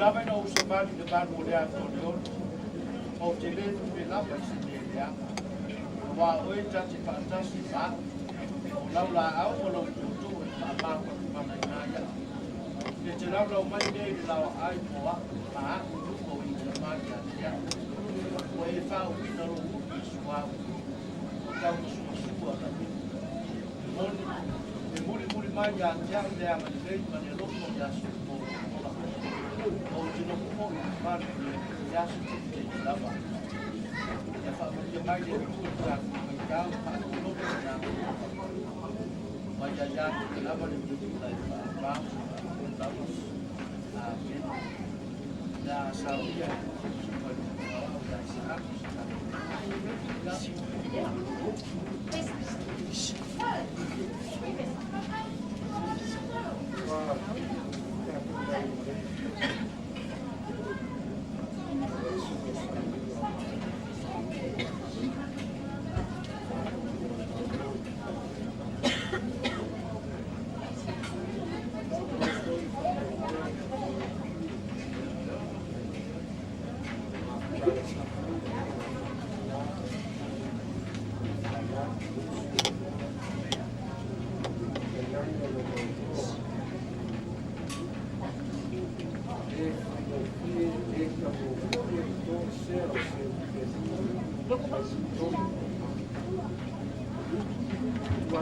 Lava ina ou savali i le malu o le ata o le ono, ou te le pule lava i se mea leaga. Aua o oe ta te faatasi ma au, o lau laau ma lou tootoo e faamafanafanaina ai au. E te laulau mai lea i le laoaai mo au, ma au i luga o iulama ia te au. Ua e faauuina lou ulu i le suauu, ua taumasua lau inu. E moni, e mulimuli mai ia te au le agalelei ma le alofa i aso uma o lou ola. Ou te nofo foi i le fale o le Alii i aso tetele lava. Ia faamanuia mai le Atua i le tatou faitau faalogologo i lana Atua. Ma ia ia te lava le viiga e faavavau ma faapea lava. Amene. Le a saunia e le Susuga i le Fono Aoao ia Isaako se tatou.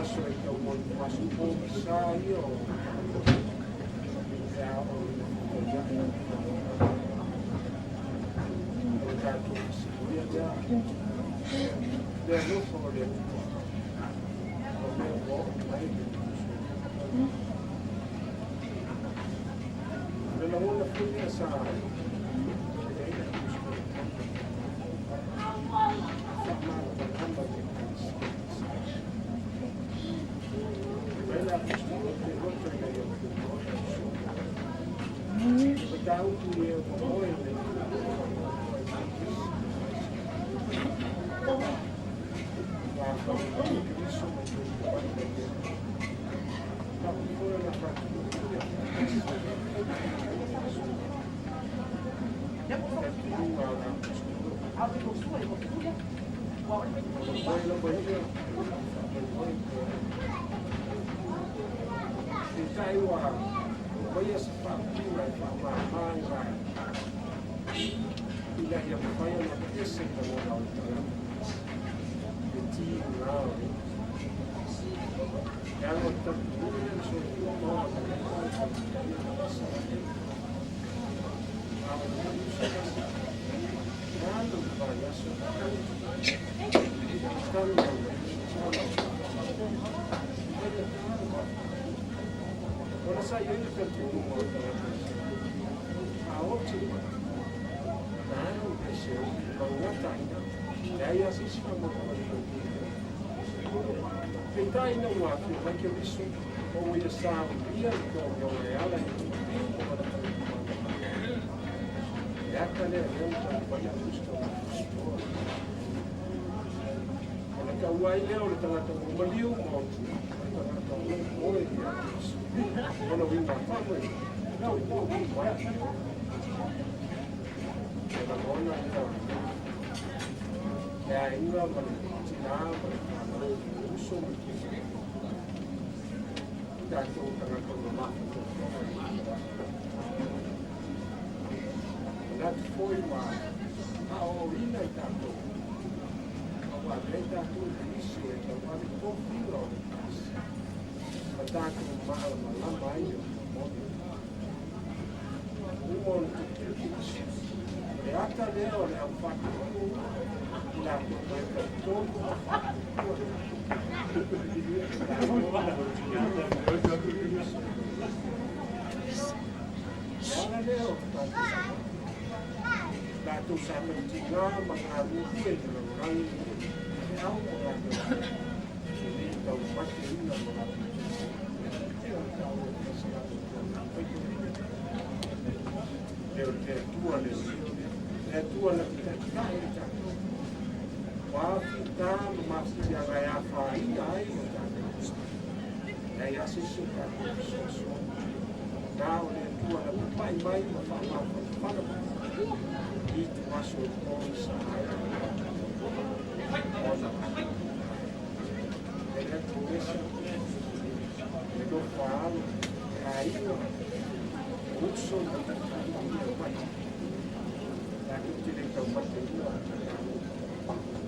Aso e tau mo aso po sa ia o e a o o ia o tatou fesiligia lea le alofa o le Atua o mea ua oo mai le le lagona foi lea sa faamalamalama le mai le apostolo te loto ina ia mataupu e ua moe le ina ia mafai ona ese i lagona o le tagata e tiga o le e aga o le talitonuga lea na soifua ma ola mai ai a o le e alu le vaiaso tanu ona sa i ai le talitonuga o le tagata a oti na alu ese o maugata leai a se isi faamolemole. Peitai ina ua afio mai Keriso ma ua ia saunia le toaga e ala i le maliu ma lana tautuana. Le ata lea lea ua taumafai Aposetolo e tusitoa. Ona tau ai lea o le tagata ua maliu ma oti, o le tagata ua moe ia Keriso. Ona uiga faamoemoe, toe tofu mai. E lagona lea o le le aiga ma le tinā ma le fanau, le uso ma le keiki. Tatou tagata ua mafatotoga i le manatu foi ua aoaoina i tatou, ma ua avea i tatou i nisi e tauave tofiga o le Ekalesia, ma tatou malamalama ai i le moni. Uma ona tupu Keriso. O le ata lea o le au faatupu i latou mai talitonu ma faatuatua le ala lea o tatou latou sa tautiga ma galulue i le lalolagi e au ma galuega e le taumateina lo latou le o le Atua le le Atua na taitai i tatou ua fita ma mafuiaga e afaina ai o tatou leai a se isi o tatou fesoasoani na o le Atua. Ua lapapai mai ma faamafanafana mai i ituaso e pogisa ai ona e le pulesa le nofo a alo, aiga, uso ma mai. Tatou te le taumateina o tatalo.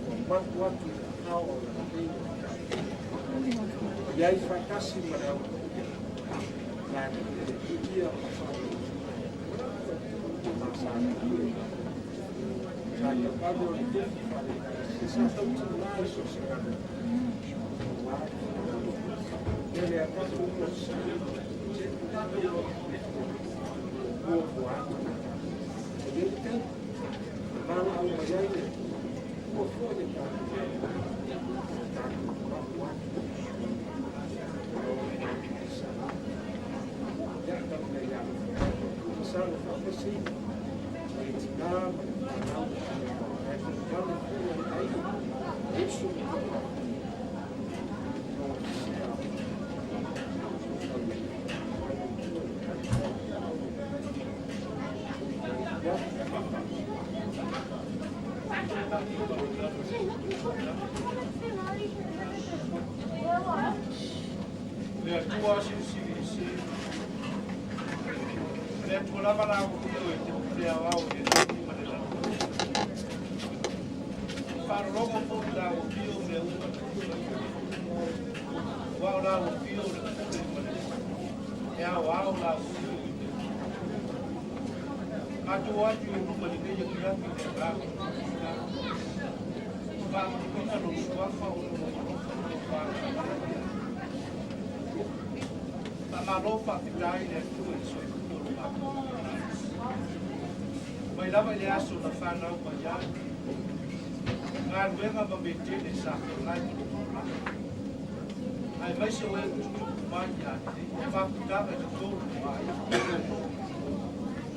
Ua mapu atu i aao o lelei o tatou. O iai faatasi ma le auauna. Tatou te viia ma faatuatua. Ma sa pule. Sa tauave o le tofi faale-Ekalesia. Sa tautuga i so o se galuega. Aua le finagalo. Ia le tatou loto. Se tatou loto muamua atu le tatou. E i ai le taimi e valaau mai ai le Atua foi le tatou tatou mapu atu o sa ia tau ina ia masalo faamaseina ma le tinā ma le fanau ae tainane foi o le aiga, uso ma tama o se Le Atua silisili ese, le Atua lava la ua e te pule aoao i le lagi ma le lalolagi. Faalologo foi la ua fio mea uma aua o la ua fio le pule ma le e aoao la ua fio i mea uma. Matou atu i luma i lenei afiafi i le agaga o le faafetai. Faamanuiga lou suafa ona o lou alofa ma lou faaaloalo. Faamalo faafetai i le Atua i le soifua o lo matou tama. Mai lava i le aso na fanau mai ai, galuega ma mea tele sa feagai ma lou olaga. Aemaise o e ua tutupu mai ia te ia mafutaga i totonu o aiga.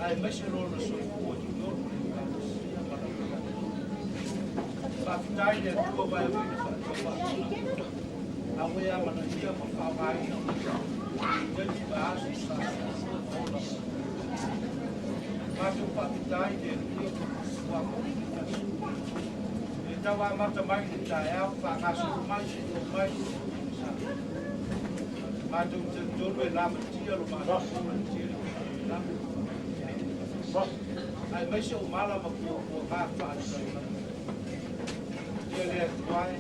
Aemaise lona soifua i totonu o le Ekalesia ma lalolagi. Faafetai i le Atua ma e ui i le faatauvaga. A ua e amanaia ma faaaogaina i taimi ma aso sa soifua ma ola mai. Matou faafetai i le Atua ua maua tasi. E tau amata mai i le taeao, faagasolo mai seia oo mai i le pogisa. Matou talitonu e lamatia lo matou ola i le tele o faalavelave ma faafitauli. Aemaise o mala ma puapuaga faalelalolagi. Ia le Atua e,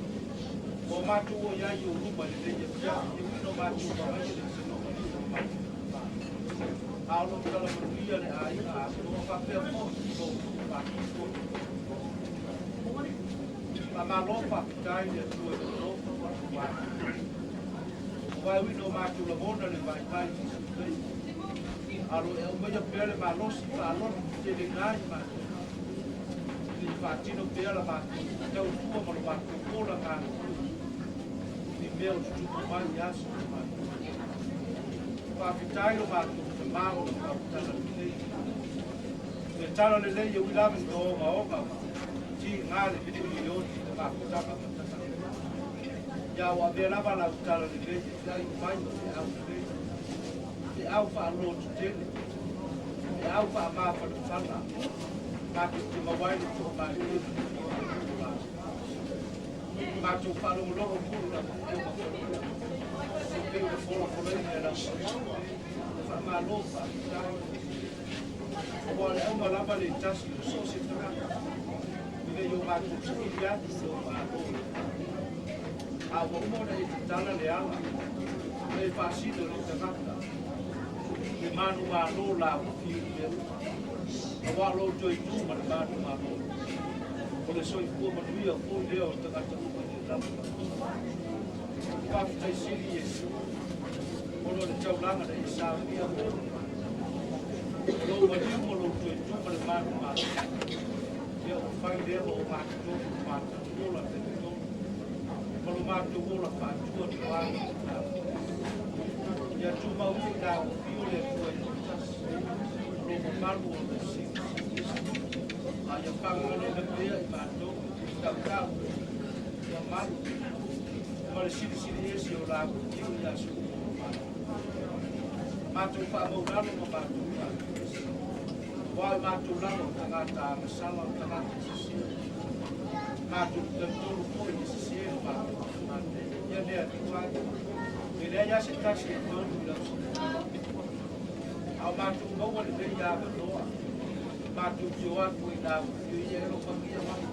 ua matou o i ai i ou luma i lenei afiafi, e ui ina matou vaaia le tinoga o matou tama. A o lo o tala manuia le aiga atoa faapea foi i lo matou foi. Faamalo faafetai i le Atua i lou alofa ma lou agalelei. Aua e ui ina o matou lagona le vaivai i nisi o taimi, a o lo o e aumaia pea le malosi faaloto teteleina ai matou, ina ia faatino pea la matou tautua ma lo matou ola galulue i mea o tutupu mai i aso o matou. Faafetai lo matou Tamā ona o lau tala lelei. Le tala lelei e ui lava ina ogaoga ma tiga le milioni i le mafutaga ma tagata. Ia ua avea lava lau tala lelei e feai mai ma feau lelei, feau faalototele, feau faamafanafana, matou te maua ai le toamalie ma le filemu o matou. Matou faalogologo foi i lau Afioga Paia e pei ona folafolaina e lau Afioga. Faamalo faafetai. Aua o le auga lava le tasi o so o se tagata ina ia o matou saili atu i lou Malo. A ua uma ona e tatala le ala ma e faasino i le tagata le manumalo la ua fiu i mea uma. Aua o lou toe tu ma le manumalo o le soifua manuia foi lea o tagata uma i le lalolagi. Faafetai sili Iesu ona o le taulaga na e saunia mo le matou. O lou maliu ma lou toe tu ma le manumalo, ia ua fai lea ma o matou lo matou ola talitonu ma lo matou ola faatuatua i le tatou. Ia tumau ia i la ua fio le Atua e toatasi, o lo mamalu o le silisili ese. A ia faalualuaina pea i matou e tautau ia malu ma le silisili ese o la ua fio ia aso uma o matou. Mātou whaamaulalo ma mātou whaamaulalo. Wā i mātou lava o tangata agasala o tagata sisi. Mātou tantolu foi i sisi e o mātou whaamate. Ia lea ni wā. E lea ia se tasi e tolu i lau sina. Au mātou maua le lei a gatoa. Mātou te o atu i nā uwhio ia e lopangia mai.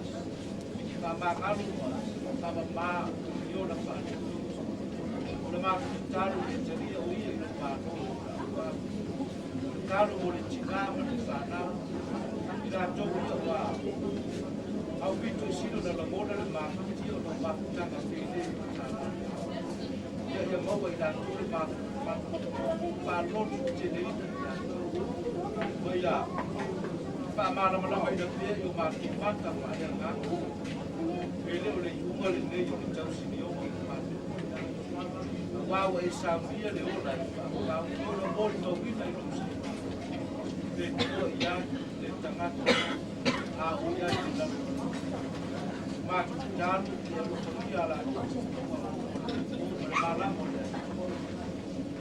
Ka māngalu ma, ka mamā i ona whaatutu. O le mātou talo i e taria o ia i lo mātou. Talo o le tina ma le whanau. I rātou ia wā. Au pito i sino na lagona le mākuti o no mākutanga whēne i tāna. Ia ia maua i rātou le mālotu te leina i rātou. Ma ia, whaamalamalama i pea i o mātou mata whaea ngā. E leo le iunga le nei o le tausini o i mātou. Wā e saunia le ola i whaakau, o le mori tauina i lou sini. Te tua i ai le tangata a o ia i te lalo. Mātou te tānu te alofangia la o le malama o le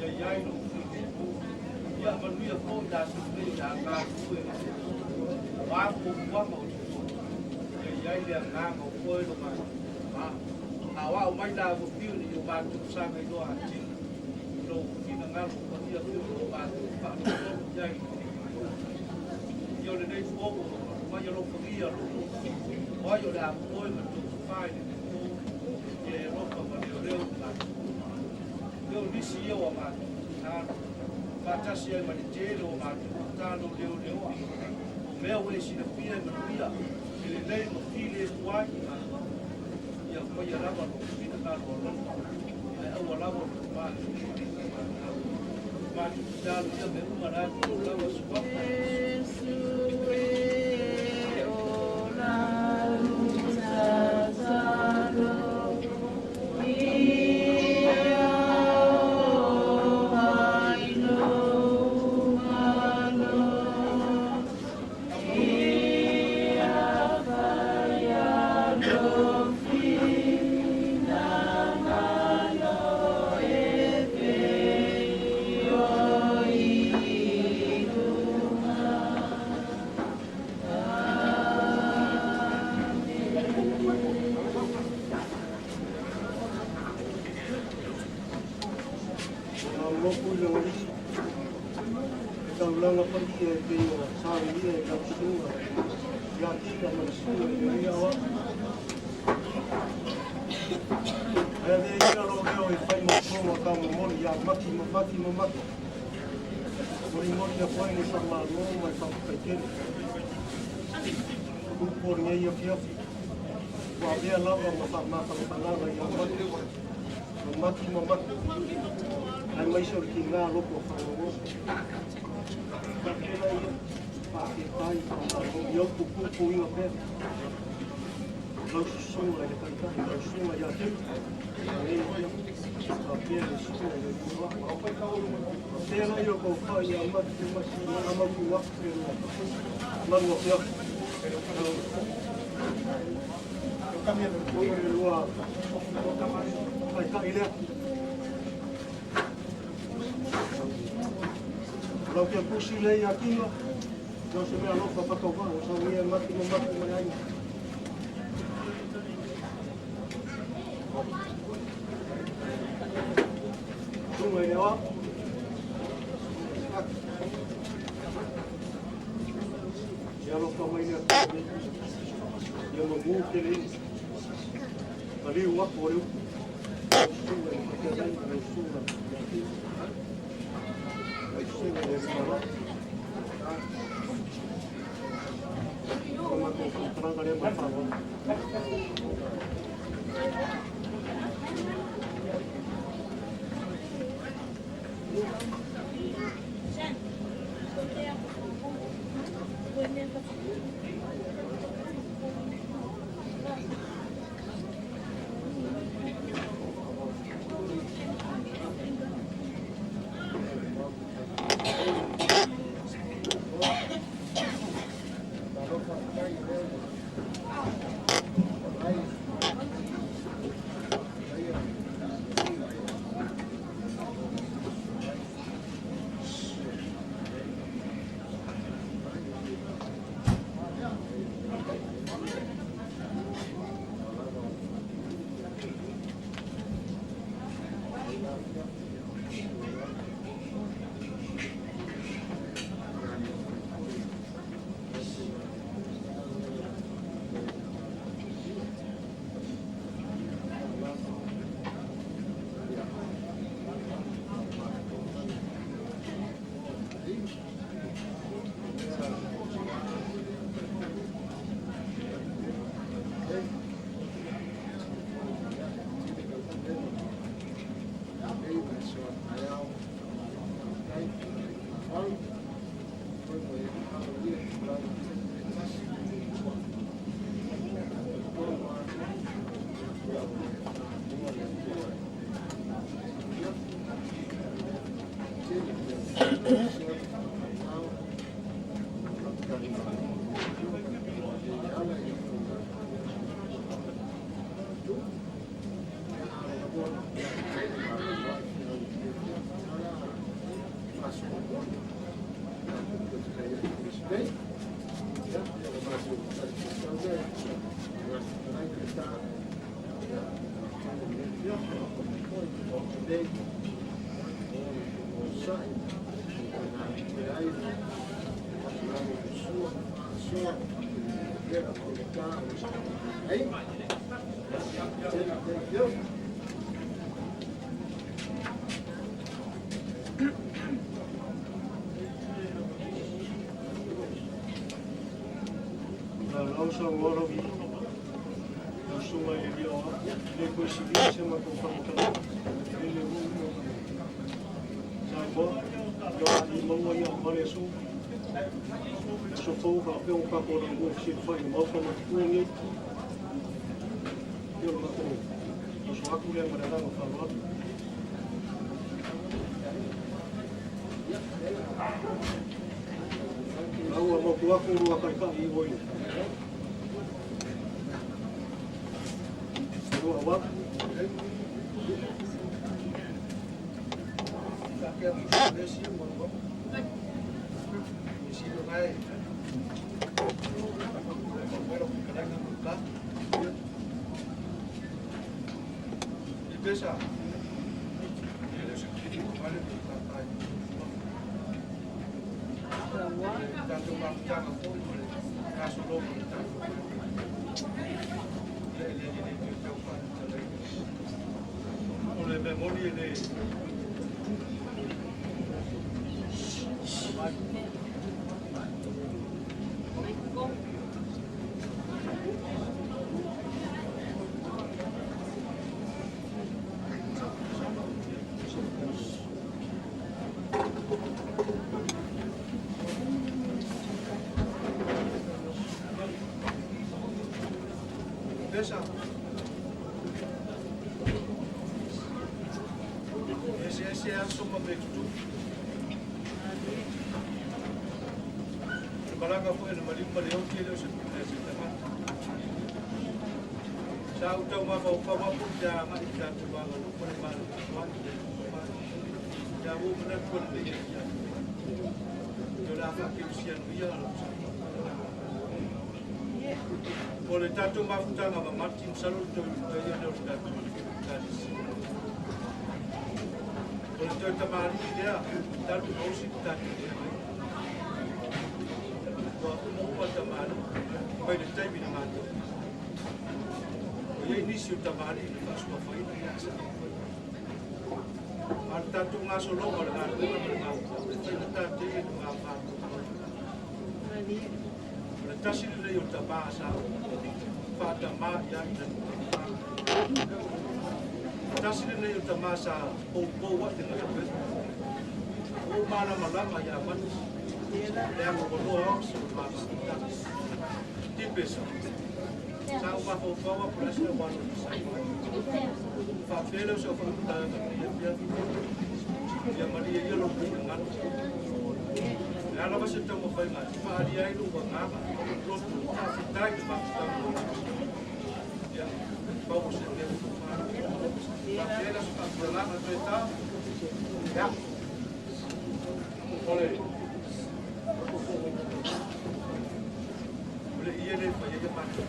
ia iai lo whine ia manuia fo i tātou nei a ngā kue wā ko kuanga o te tō ia iai le anganga o koe lo mātou a wā o mai la o whiu ni o mātou sanga i loa a tino lo whina ngalo o ia whiu o mātou whaatoro iai ia o le nei fō mai alofangia lo o ai o le a koe ma tō whai le te tō ia e ropa ma leo leo mātou leo nisi ia o mātou tāno whātasi ai ma le tēle o mātou tāno leo leo a o mea ue sina pia e manuia e le nei ma file e tuai ia mai lava lo whina ngalo o lopa ai aua lava lo mātou mātou tāno ia me uma rātou lava suapa Jesu e o la tatalo ia o mai no malo ia whaia lo whina ngalo e pe o i lunga. Lopu i le ngolisi. E taulanga pai e te o sa ia e lau sunga. Ia tika ma le sunga i le ia wa. Aia vea ina lo leo e whai mo tonga ka mo mori ia mati ma mati ma mati. Mori mori a koe ni sa malo mai whakapaitele. Kupo ngei a fiafi. Ua vea lava ma wha ia mati. Ma mati ma mati. Ai mai so ki ngā loko whangawo. Ka pena ia, wha tai whangawo. Ia pupu inga pea. Lau susunga i le taitai, lau susunga ia te. Nei ia, ka pea le susunga i le kua. Tēnā ia ko whai ia mati te masi, mana mapu wak pea noa. Marua pea. O le lua, ai tai lea. Lau kia pusi lei a kinga, no se mea lofa patova, o sa uia mati ma mati ma ainga. Tunga i le oa. Ia lofa mai lea ia mamu ke le ini. Maliu aku o le upu. Sunga i whatea nei, lau sunga ia kinga. Lau sunga i le mara. Ko mātou whakataranga lea mai whanau. O le tatou mafutaga mamati masalo le toe ia lea o le tatou Ekalesia. O le toe tamalii lea talu ona osi le tatou feagai. Ua uma uma tamalii mai le taimi na matou. O iai nisi o tamalii na faasuafaina ia sa mafai. A o le tatou gasologa o le galuega ma le mafuaaga e faigata tele le mamatou. O le tasi lenei o tamā sa faatamā i ai na tasi lenei o tamā sa poupou ai le galuega. O malamalama ia mati le agogoloa o se mafutaga. Tipesa sa ou mafaufau a pulasi au alo i sa faapea lea o se faamutaga fiafia ia malie ia lou finagalo. Le a lava se taumafaiga e faaalia ai lou agaga ma lou loto faafetai i le mafutaga ia pau o se mea faapea lea o se faatulagaga toe ta ia o le ie le fai ai matou.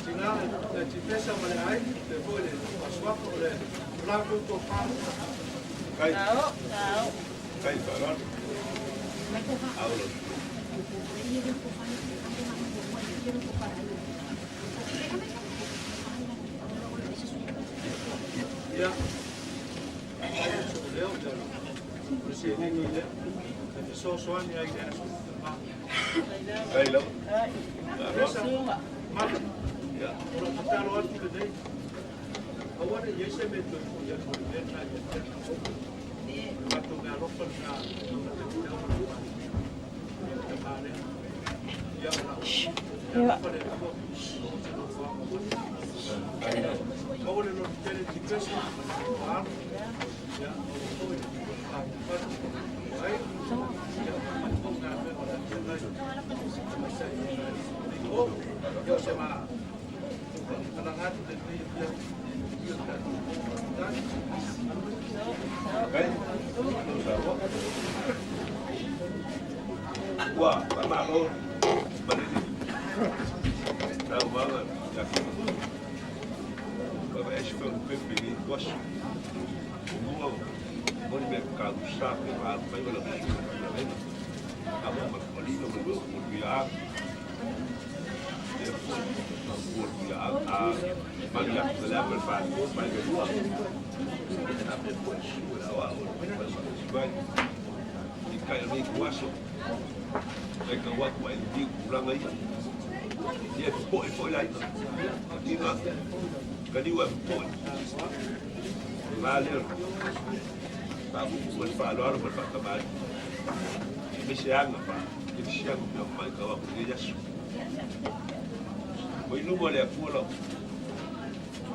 Tina le tipesa ma le ai le foi le asuafa o le latou tofa. Kai. Kai, whaaralo. Aulo. Ia, o lea o le seleni lea e fesoasoani ai le aso ma. Ai lava. Mati, o lau tatalo atu lenei, aua ne i ai se mea e toe foi atu i le mea lena ia te au. O le matou meaalofa lena ona te tau ma le tamā lea. Ia, o lau meaalofa le Atua, o se nofoaga o mati. Maua le loto tele Tikesi, o alo, ia, maua foi le faatufatu, o ai, ia, matou galuega o le a feagai, aemaise ai o, ia, o se ma faamatalaga atu lenei afiafi, ia le tatou faafetai. Ai, ua faamalo ma le saunoaga ia Kima. Ua ese foi o pepe i tuasi. Mua moni mea kausa pe ma fai ma la susuga ma amo ma kolino ma lo mo ya. E foi mo ya a ma ya la ma fa ko ma ke lua. E na pe foi su la wa o ma i kai ni kuaso. E ka wa ku e di kulanga ia. Ia po e foi lai. Ina ka ni wa po. Ma le pa bu bu fa lo aro fa ka mai. Me se anga fa. Ke se anga me mai ka wa ku ia su. Ko inu mo le ku lo.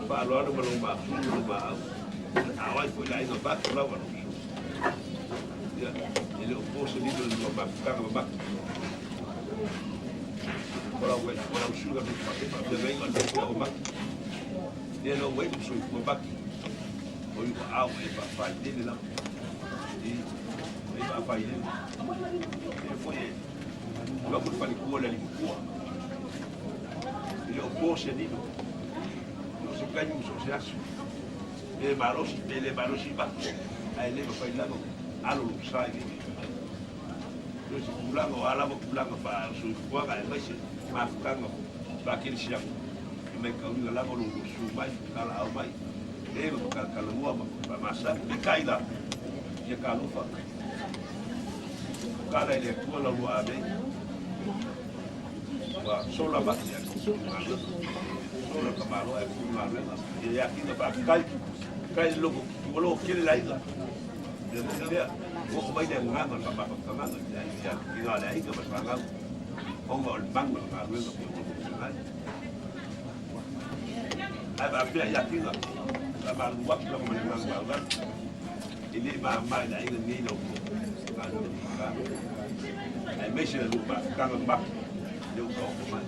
Fa lo aro ma lo ma su lo ma. A wa foi lai no ba la wa no. Ia ele o po se ni lo ma ka ma. Ora o ora o suga me fa fa me venga no o ma. Ia no wei su ko ba. O i au e fa fa ile la. I e fa fa ile. E foi lo ko fa ni ko la ni ko. Ile o po se ni no. No se kai so se asu. E marosi pele marosi ba. Ai le fa ila no alo lo sai. No se kulanga o ala mo kulanga fa su ko ga e mai se ma fukanga ba ke sia. E mai ka uri la mo lo su mai kala au mai. E mo ka ka lo ma ma ma sa e kai la. Ia ka lo fa. Kala ile ko la lo ave. Wa sola ba ia ko ma. Sola ka ma lo e ku ma le. Ia ki na ba kai kai lo ko lo ke le la. Le mo le o mai le nga ma ba ba ka ma ia ia ki ga le ai ka ba nga. O ngo el bang ma lo ko ko ko. Ai ba pia ia ki ga. Ba lu wa ko ma nga ba. Ile ma ma la ai ni lo ko. Ba lo ka. Ai me se lu ba ka ba. Le ko ko ma.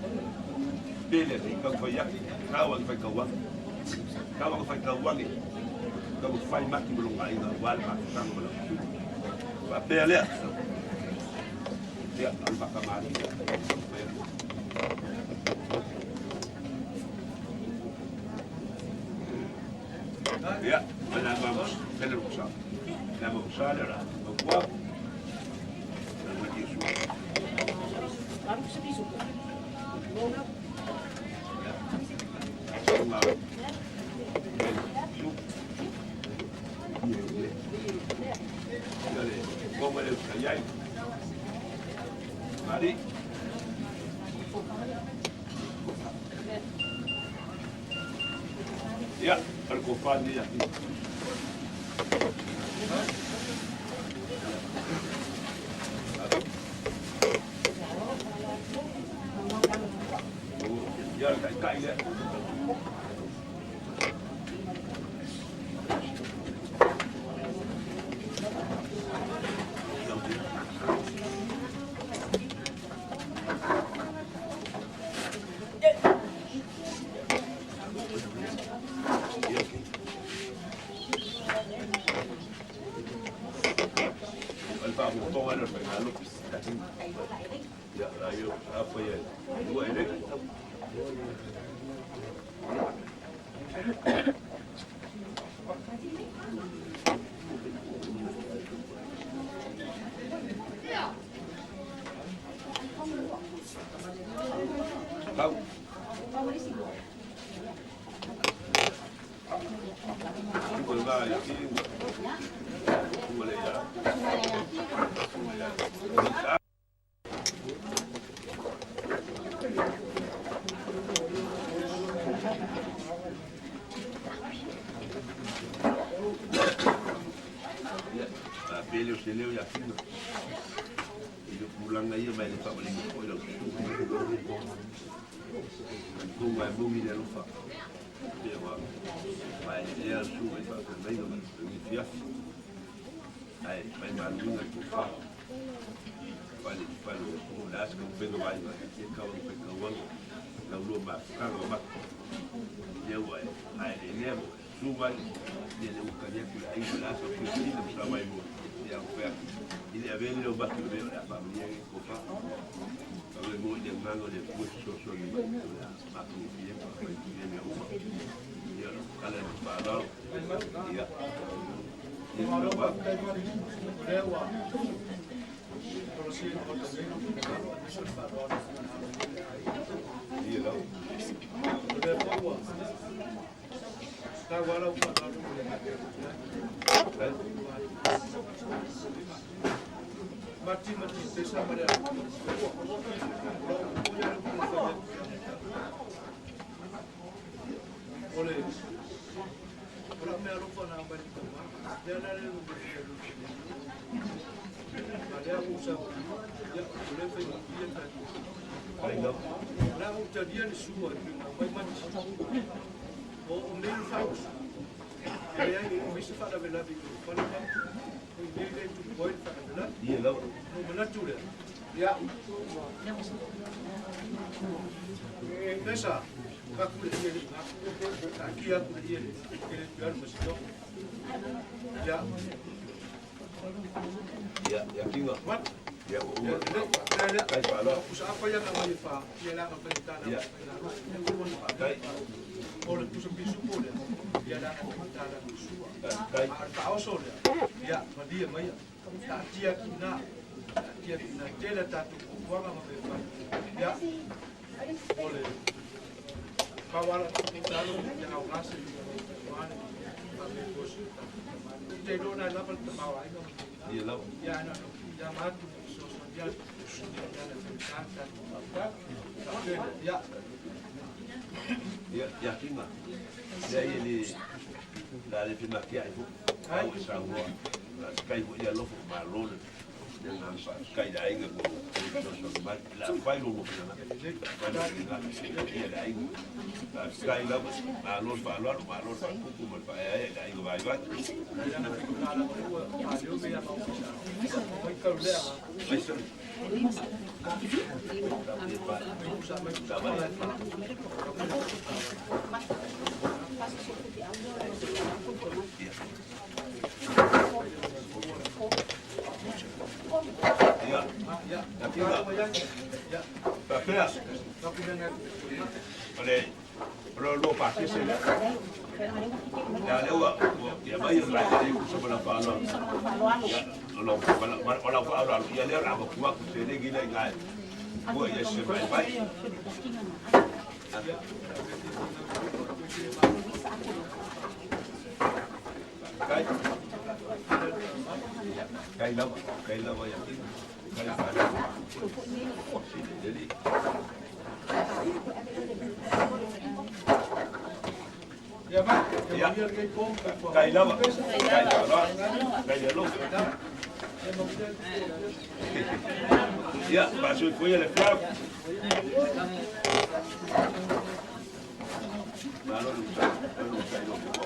Pele ka ko ya ka wa ka wa. Ka wa ka wa ni. Ka mo fai ma ki mo ngai na wa ma ka mo lo. Ba pele. Ia al ba ka ma ni. Ia, na ma pele lo sa. Na ma sa le ra. Ko na ma di su. Ma. Su. Come le caiai. Mari. Ia, al kofani ia. Ia kai kai le. Ia, aio, apa ia. Dua ele. Kau. Pele o se leo ia fina. I le pulanga ia mai le whawalinga o lau susu. Tunga e mungi le alofa. Pea wa mai lea su e whakameinga mai le fiafi. Ai mai maluinga i kufa. Fale fale o le aska upenga vai vai. E kau upenga wanga. Lau lua mafukanga o maki. Ia ua e ai le lea mo su mai. Ia le uka nia kula ai le asa kusi le msa mai mo. Ia upea. I le avele o maki o le a whaamalia e kofa. Awe mo i le nganga le pue so so ni mai. Matu i e pa pai i mea uma. Ia kala e whaalalo. Ia. Ia Malo wa. faafetai o lea ua tolosia i le Maota nei lou finagalo aemaise o le faaaloalo na alo ai le aiga. Ia lau. O lea foi ua tau ala lau faaaloalo i le Kai. Mati ma Tipesa ma le Alii o loo pupuia le upu ua fai atu o le o lau mea alofa na aumai le taumā lea la le lou ma lea ua ou savaliina ia o le faigofie tatou Kai lau. o le a ou talia le sua e pei ona aumai Mati o mea le faaoso e leai o isi faalavelave i lou fale ma o i nei le tupu ai le faalavelave Ia lau. o manatu lea ia pesa kaku le ia le ina taatia atu le ia le kele tu alu ma sitogo ia Ia ia kinga. mat Ia ia ua. lelei faapea lea Kai whaalalo. pusa apa ia na mai e fā ia le aga faigata na Ia. faigalo Kai. o le pusa pisupo lea ia le aga faigata na sua Kai. a o le faaoso lea ia malie maia taatia atu ina taatia atu ina tele a tatou puapuaga ma mea fai ia o le pau ala tatalo ia augā se ane faapea se tatou tamani te iloa na e lava le tamaoaiga ma Ia lau. ia na ia matu fesoasoani atu ia le faigata tatou faapea faapea ia. Ia ia kinga. Ia ia le la le fi makia i fu. Ai. Au e sa ua. La kai fu ia lofo ma lole. Le ngā fa kai da inga ko so so mai la fai lo mo na. Fai lo na. Ia la inga. La kai la ma lo fa lo ma lo fa kuku ma fa e la inga vai vai. Ia na faigata lava ua faaleo mea ma ofisa mai kauleaga Mai sa. mai pusa mai pusa pala e fā. Ia. Ia Ia kinga. mai ai ia Fa pea. tapulega O le lo lo pa se se. La le ua ia mai la le kusa ma la fa lo. Ia lo wala wala fa lo ia le ra ko ku se le gi le ngai. Ua ia se mai vai. Kai. Kai lava, kai lava ia kinga. Kai fa lo. Si le le. Ia ma ia Ia. manuia lenei po ma Kai lava. Kai fa lo. Kai le lo. ia manuia Ia, pa su foi le flau. Ma lo sa, lo sa lo ko ko.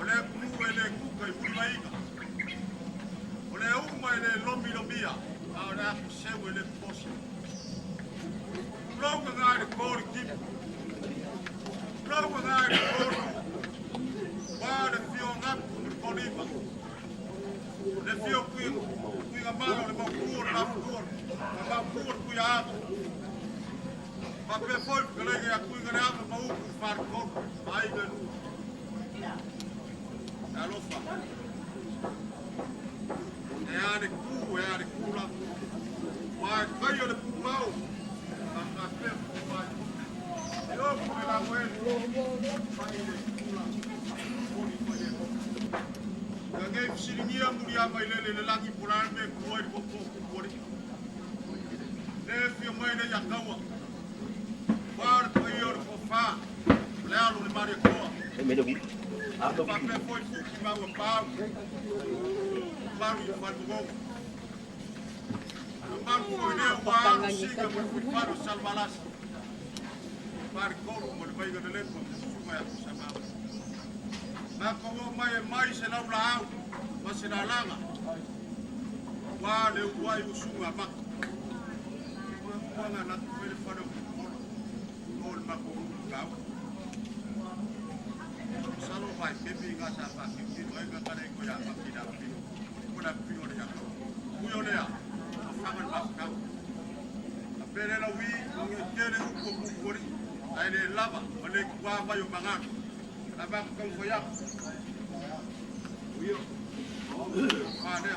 O le atunuu e le tuka i mulivaiga. O le uma e le lomilomia, a o le afoseu e le poposi. Tulou gaga i le to o le timu. Tulou gaga i le to o le nuu. Ua le afio o Gapu ma le Tolima. Le afio o Tuigamala o le Mautu o le Lafutua, le Mautu o le Tuiaana. Faapea foi le fetalaiga ia Tuigaleava ma upu i le Faletolu ma aiga e lua. Talofa. E a le tu, e a le tula. Ua e faia le pulumao, a faapea mai. E ofu le lagoele, fai le tula, moli mai le hoka. Ka ngei fesiligia muliama i lele le lagi po o le a le mea e tu ai le tootoo o Tupualii. Le fia mai le ia taua. Ua le paia o le toafa, o le alo o le Malietoa. Faapea foi Fuki maua Pau, mamalu i le Falemogogo. Mamalu foi lea ua alu siga ma le fuifalo o Salevalasi. Faletolu ma le Vaiga na Lepa ma Susuga ia Tuisamau. Matou oo mai e mai se laulaau ma se lalaga, ua le uluai usuga a Mata. O le mafuaaga na atu fai le fale o Tupuola o le matou nuu i Gauta. Masalo o vaepepe i na sa faatilotilo ai gata le toe amata i le afifio po o le afifio o le Iataua. Ui o lea, ua faga le mafutaga. A pele lau i, e tele upu o Tupualii, ae le lava ma le tuā mai o magalo. La matou taumafai atu. Fa lea.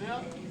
What time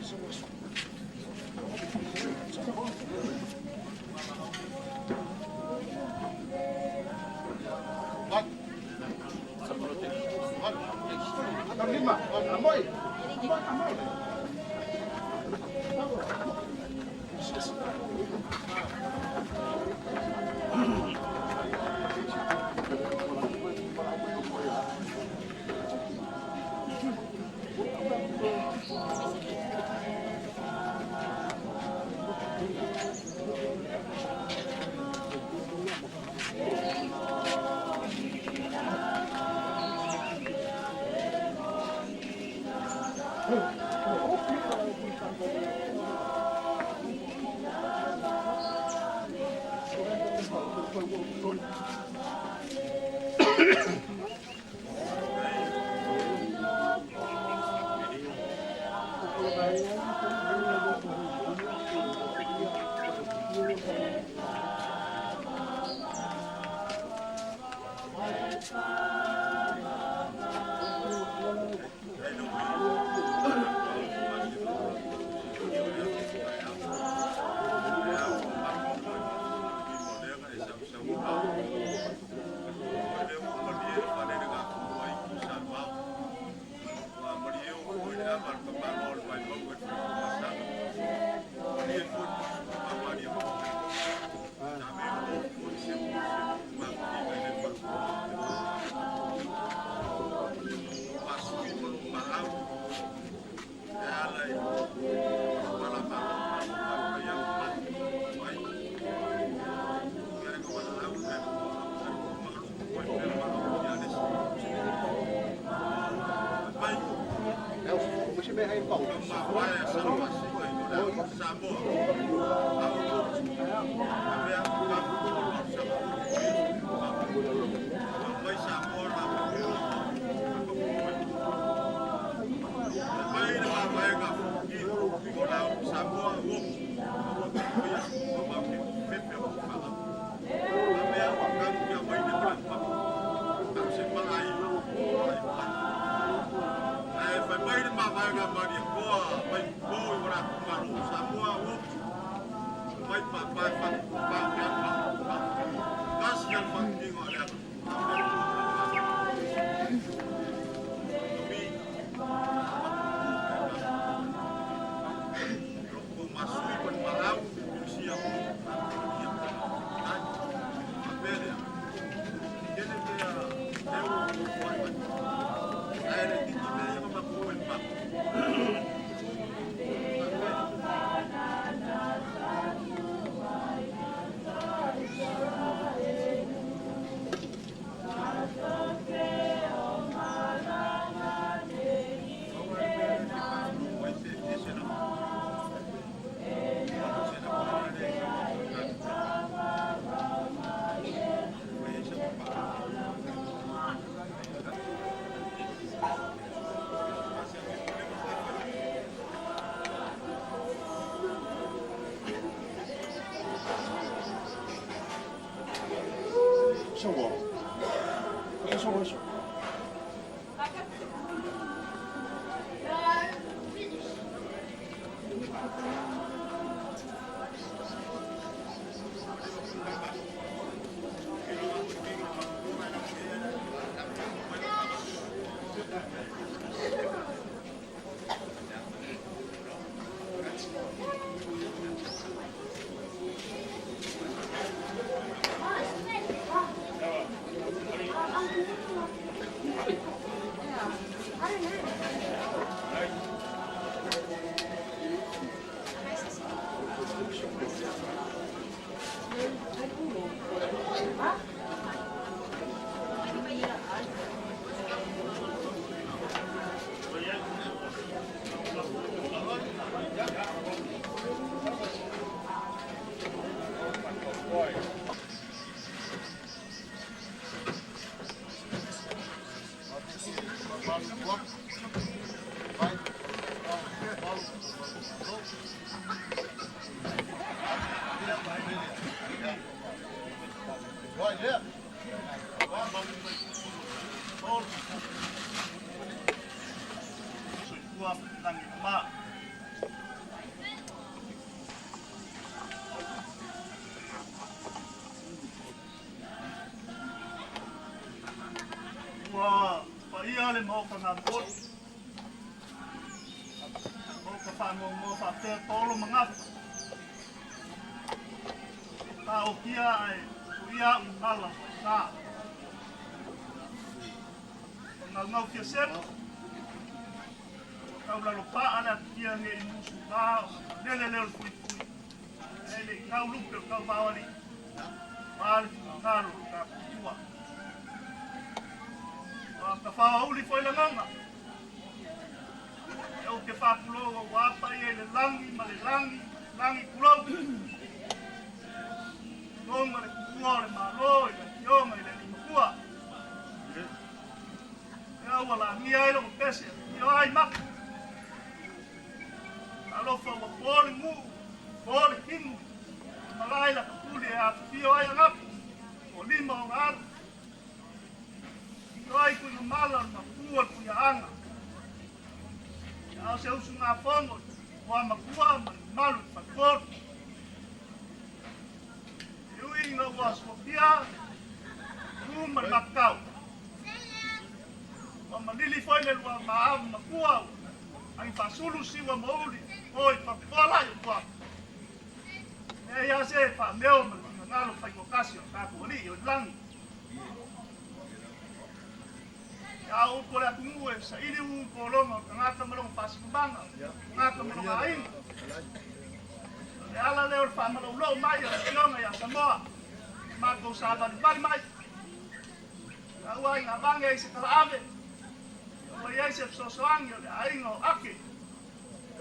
is church?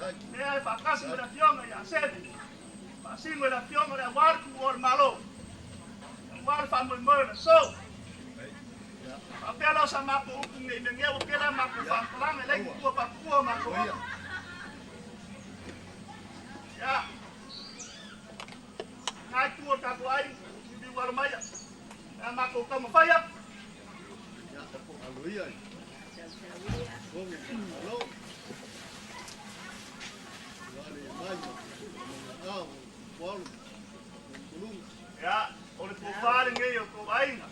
Lea e faatasi ma le Afioga ia Seve. Faasino i le Afioga le aua le tuua o le Malo. Aua le faamoemoe o le aso. Faapea lea o sa matou upu nei mea nei ua tele a matou faamatalaga e leai ni tua faapitua o matou upu. Ia, lena itu o le tatou aiga, liuliu alo mai a matou taumafai atu. Ia, o le tofa lenei o tou aiga.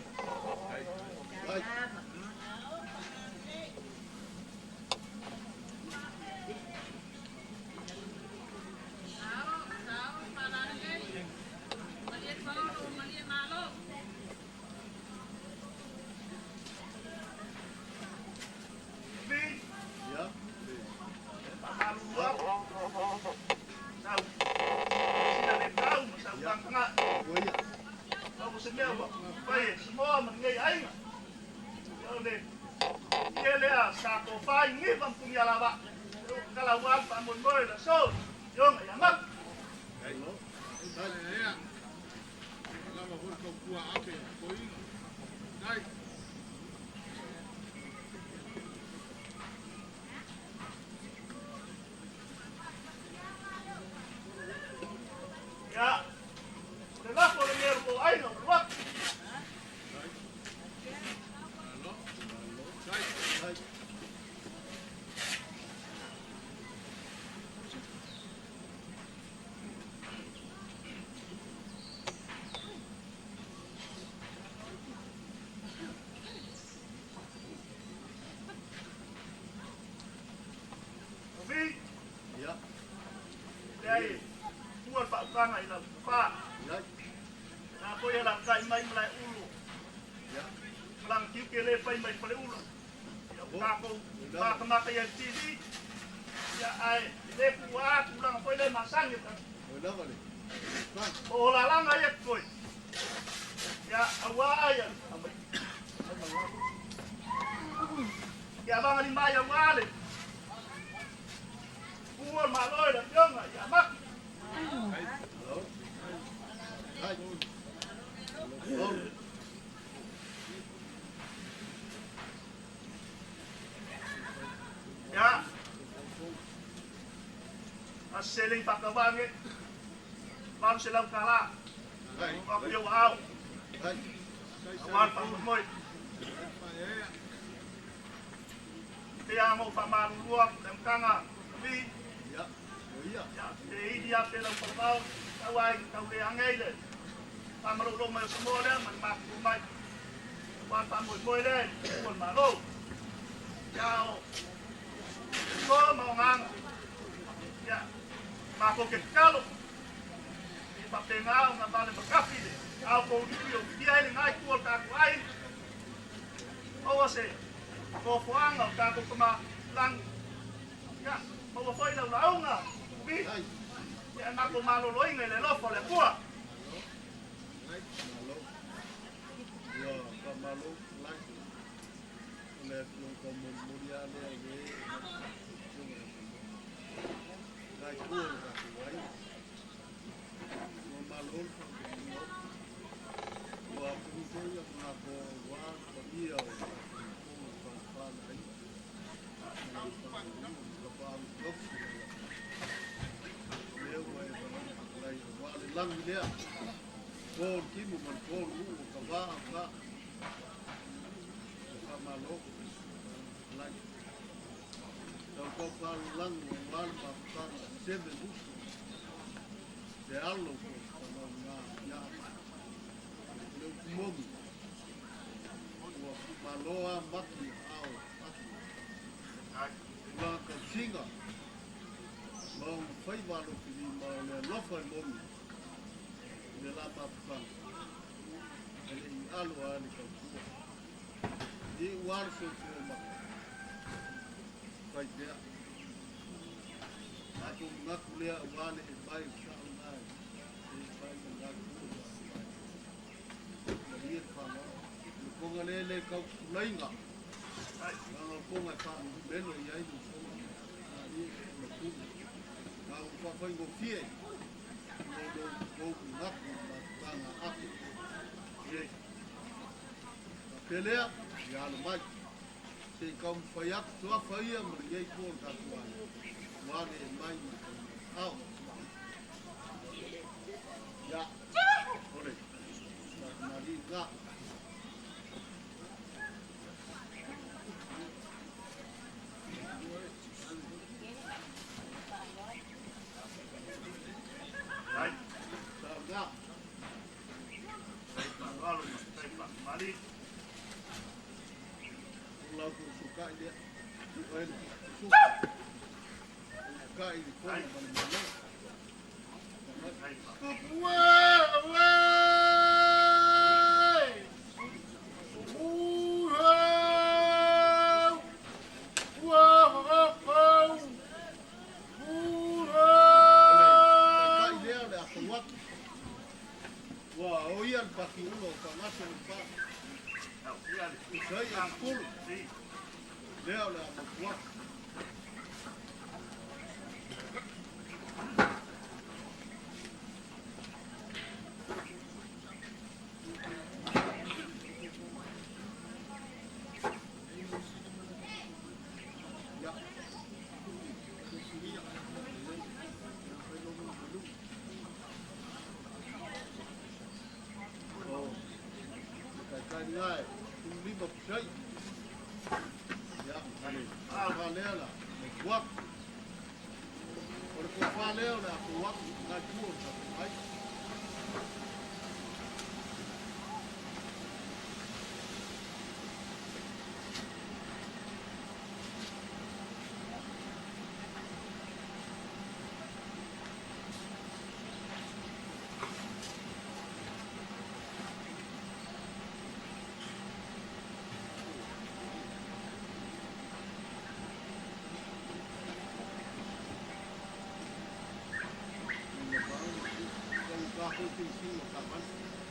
Vi, faamalulu atu, sau sina le tau ma sau tagatagai. Ua se mea ua fai e Samoa ma lenei aiga. Ia o le ie lea sa tofa i Niva ma Punialavaa. Lea ua tatala aua le faamoemoe i le aso, Afioga ia Maki. Ia, o le lafo lenei o le tou aiga o le atu. Vi, leai, tua le faautaga i lau tofa. Na foi e alaalatai mai Malaeulu, malaga tiute le fai mai Faleula. Ia ua tatou matamata i le TV, ia ae le tuua tulaga foi le masani o tatou. O o lalaga ia totoe. Ia aua ai ia avaga lima ai aua le ua o le Malo i le Afioga ia Maki. Ia, a se seleni faatauvaga nei, $800. O atu i ou aao, aua le faamoemoe. E pei lava ona ou faamalulu atu i le amataga, Vi, ia, pe ili lava pe lau falavao, tau lava ina tau le age ai le faamalolo mai o Samoa lea ma le matutu mai. Aua le faamoemoe lea i le tupu o le Malo. Ia, o so ma ona aga, ia, matou te tatalo, ia faapena ona vale makafi le ao pouliuli o fitia ai lena itu o le tatou aiga. Maua se foafoaga o tatou tama lagi. Ia, maua foi lau lauga, Vi, ia e matou maloloina i le alofa o le Atua. A ua faafaigofie mo lo outou manatu i le mafutaga ake. Faapea lea, ia alo mai. Se i taumafai atu suafa ia ma lenei itu o le tatou aiga, ua le mai ma le ao. Ia, o le tamalii lena. Ai. Sao lena. Alo ma tai pa mali. O lau sukai lea. Oe le su. Sukai le kona ma le malo. Ai pa. Ue, ue! Ue! Ue, ue, Kai lea le aso atu. Ua o ia le paki ulo o tagata o le pa. Au ia le. Usai a kulu. Si. Lea o le amotu atu. Ia. Ia. O. Kai kai ngai. Lima pusai. Ia. Ale. A lea la. Motu atu. O le kofa lea o le aso atu. Ngai tua o le tatou ai.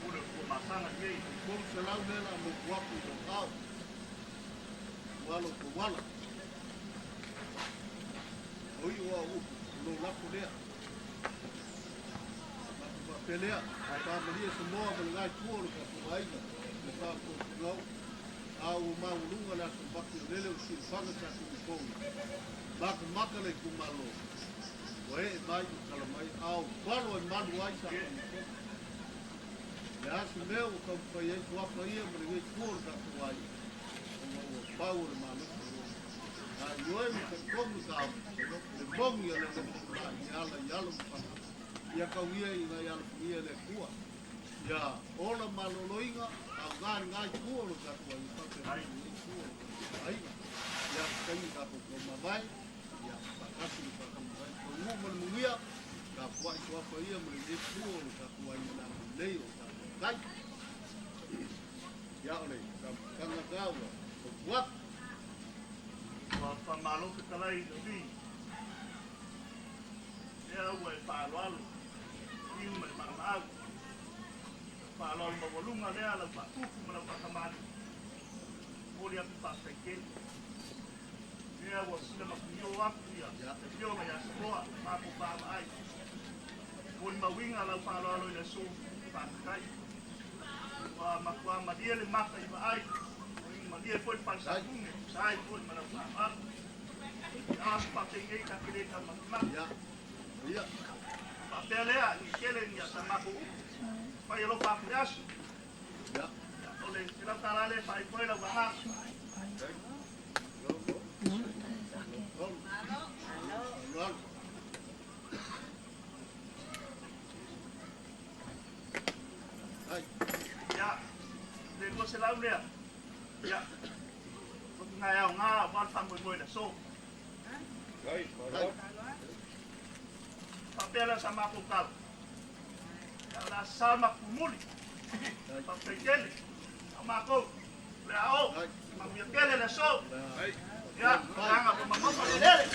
Ule ko masanga nei. 300 lea la motu atu i lou ao. Walo ko wala. O i oa upu, o lou lafo lea. Matou faapea lea, faamalie Samoa ma le gai tua o le tatou aiga, le faatotugau. A ua maualuga le aso maki o lele o silafaga tatou i kou. Makamaka le itumalo. Ua ee mai ma tala mai, a o palo e malu ai sa kou. Le aso mea ua taumafai ai suafa ia ma lenei tua o le tatou aiga. Ona ua pau o le malosi o A i oe ma talitonu sa le mogi a le alofa i ala i alo ma fana. Ia kauia i ngai alofagia le Atua. Ia ola maloloina au gā le ngai tua o le tatou aiga faapea foi lenei tua o le tatou aiga. Ia taimi tatou taumavae, ia faatasi le tatou mavae. Pagua ma le manuia, tapuai suafa ia ma lenei tua o le tatou aiga le agalelei o tatou tai. Ia o le taumafataga lena ua motu atu. Ua whamalo te talai i le. Ea ua e whaaloalo. Iu mai maamaau. Whaaloalo mawalunga lea lau whaatupu ma lau whakamani. Moli atu whaataikeli. Ea ua sila makunio aku ia. Te fioga ia Samoa. Mako whaama ai. Moli mawinga lau whaaloalo i le so whaatakai. Ua makua malie le maka i maai. Malie foi le whansakunge. Sai foi ma lau whaamalu. Ia asu whaatengei ka kere ka matimaki. Ia. Ia. Faapea lea, ni kele ni asa mako upu. Pai alofa aku le aso. Ia. O le te lau tala le whai koe lau waha. Olo. Olo. Ai. Ia, le 200 lea. Ia. O ngai au ngā, wā whamoi moi le so. Ai. Faapea lea sa mako kala. Ia la sa makumuli. Whapekele. A mako. Le ao. Mamia kele le so. Ia, nganga pa mamafa le lele.